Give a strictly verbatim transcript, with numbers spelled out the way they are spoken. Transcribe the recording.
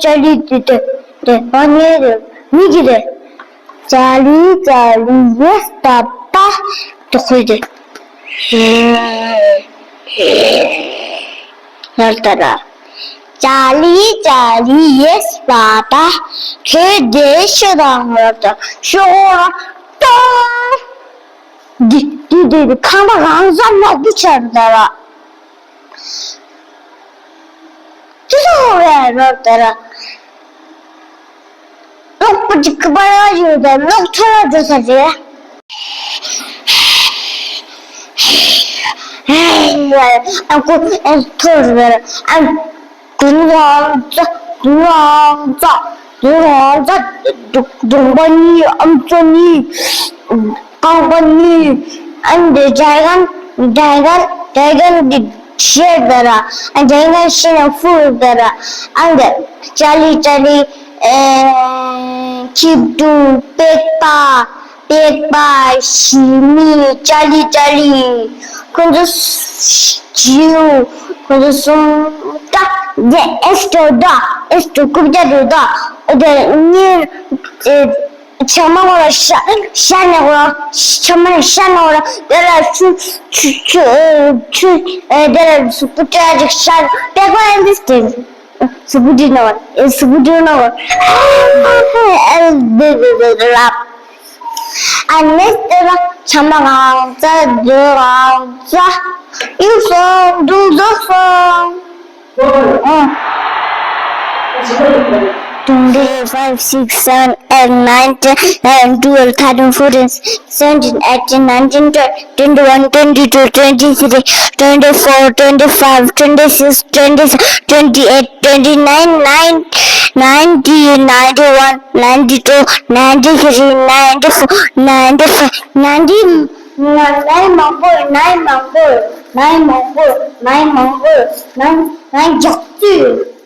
ཅཱ་ལི་དེ་དེ་དེ་ཨ་ནི་རེད། མི་གི་རེད། ཅཱ་ལི་ཅཱ་ལི་ཡེས་པ་པ་དུ་ཁོས་དེ། ལར་ད་ར། ཅཱ་ལི་ཅཱ་ལི་ཡེས་པ་པ་ཁྱོད་དེ་ཤོད་དང་ལར་ད་ཤོད་ར་ཏོ། འདི་འདི་འདི་འདི་ཁང་པ་གང་ས་ནག་པོ་ཆགས་འདུག་ད་ར། ཅི་ཟེར་བས་རོ་དེ་ར། གློག་པོ་ཅིག་གི་པར་ཡོད་དེ་གློག་ཐོར་ར་འགྲོ་ས་རེད། ཨ་ཁུ་ཨ་ཐོར་ར་ཨ། དུང་ཧང་ཙ། དུང་ཧང་ཙ། དུང་ཧང་ཙ། གདོང་པ་གཉིས། ཨམ་ཅོག་གཉིས། རྐང་པ་གཉིས། ཨ་འདི་ཌེ་གན། ཌེ་གན། ཌེ་གན་འདི་ཤེས་ད་ར། ཨ་ཌེ་གན་ཤེས་ན་ཧྥུ་ད་ར། ཨ་འདི་ཅཱ་ལི་ཅཱ་ལི། ཨེ་ཁྱི་ཕྲུག་པད་པ། པད་པ། ཞི་མི། ཅཱ་ལི་ཅཱ་ལི། ཁོ་ཚོ་བྱིའུ། ཁོ་ཚོ་གསུམ་ད། ཨེས་ཏོ་ད། ཨེས་ཏོ་རྐུབ་བཀྱག་དེ་ད། ཨོ་དེ་གཉིས། ཨེ་ཆ་མ་ངོ་ལ་ཤ་ཤ་ནས་གོ། ཆ་མ་ནས་ཤ་ནས་གོ་ལ་དེ་ལ་ཆུ་ཆུ་ཆུ་ཆུ། ཨེ་དེ་ལ་གཟུགས་པོ་སྤྲད་ཅིག་ཤ་པད་པ་ཨེ་འདི་སྟེ། གཟུགས་པོ་འདི་ནོ། ཨེ་གཟུགས་པོ་འདི་ནོ། ཨ་ནི་སྟེ་ལ་ཆ་མ་གང་ཙ་འདི་གང་ཙ་ཡུག་སོང་འདུག་རྫོགས་སོང་། ཨ། Twenty, five, six, seven, eight, nine, ten, eleven, twelve, thirteen, fourteen, seventeen, eighteen, nineteen, twenty, twenty-one, twenty-two, twenty-three, twenty-four, twenty-five, twenty-six, twenty-seven, twenty-eight, twenty-nine, nine, ninety, ninety-one, ninety-two, ninety-three, ninety-four, ninety-five, ninety, nine མང་པོ། nine མང་པོ། nine མང་པོ། nine མང་པོ། nine nine རྒྱག་དུས།